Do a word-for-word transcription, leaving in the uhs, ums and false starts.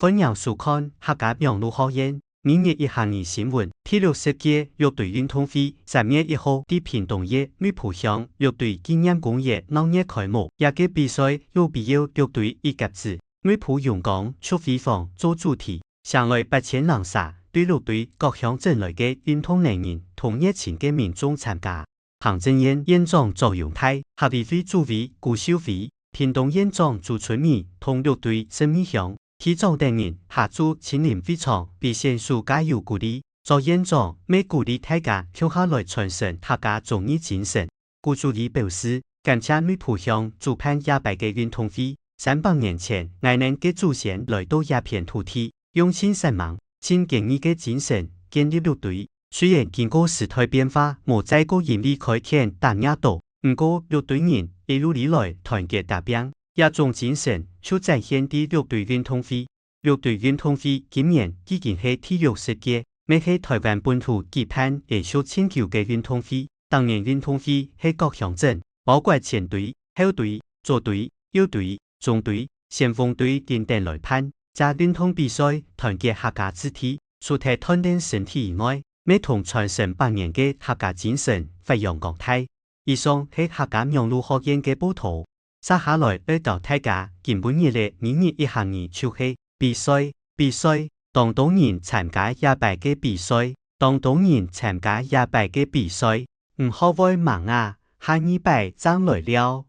歡迎收看客家網路學院每日一客語新聞。第六十屆六堆運動會三月一號在屏東縣內埔鄉六堆紀念公園鬧熱開幕。這個比賽有圍繞六堆一甲子、內埔榮光、竹圍坊做主題，請來八千零儕對六堆各鄉鎮來个運動能人同熱情个民眾參加。 行政院院長卓榮泰、客委會主委古秀妃、屏東縣長朱春美同六堆十二鄉鄉長等人下晝親臨會場為選手加油鼓勵。卓院長乜鼓勵大家共下來傳承客家忠義精神。古主委表示，感謝內埔鄉主辦這擺个運動會，三百年前，𠊎等个祖先來到這片土地， 用盡生命、盡堅毅个精神建立六堆。雖然經過時代變化，無再過因為開墾打掠著，毋過六堆人一路以來團結打拚，這種精神就展現在六堆運動會。六堆運動會今年已經係第六十屆，乜係臺灣本土舉辦連續盡久个運動會。逐年運動會係各鄉鎮，包括前堆、後堆、左堆、右堆、中堆、先鋒隊等等來辦，藉運動比賽團結客家子弟，除忒鍛鍊身體以外，乜同傳承百年个客家精神發揚光大。以上係客家網路學院个報導。接下來愛教大家今晡日个每日一客語就係比賽，比賽，當多人參加這擺个比賽，當多人參加這擺个比賽，毋好會盲啊，下二擺正來尞。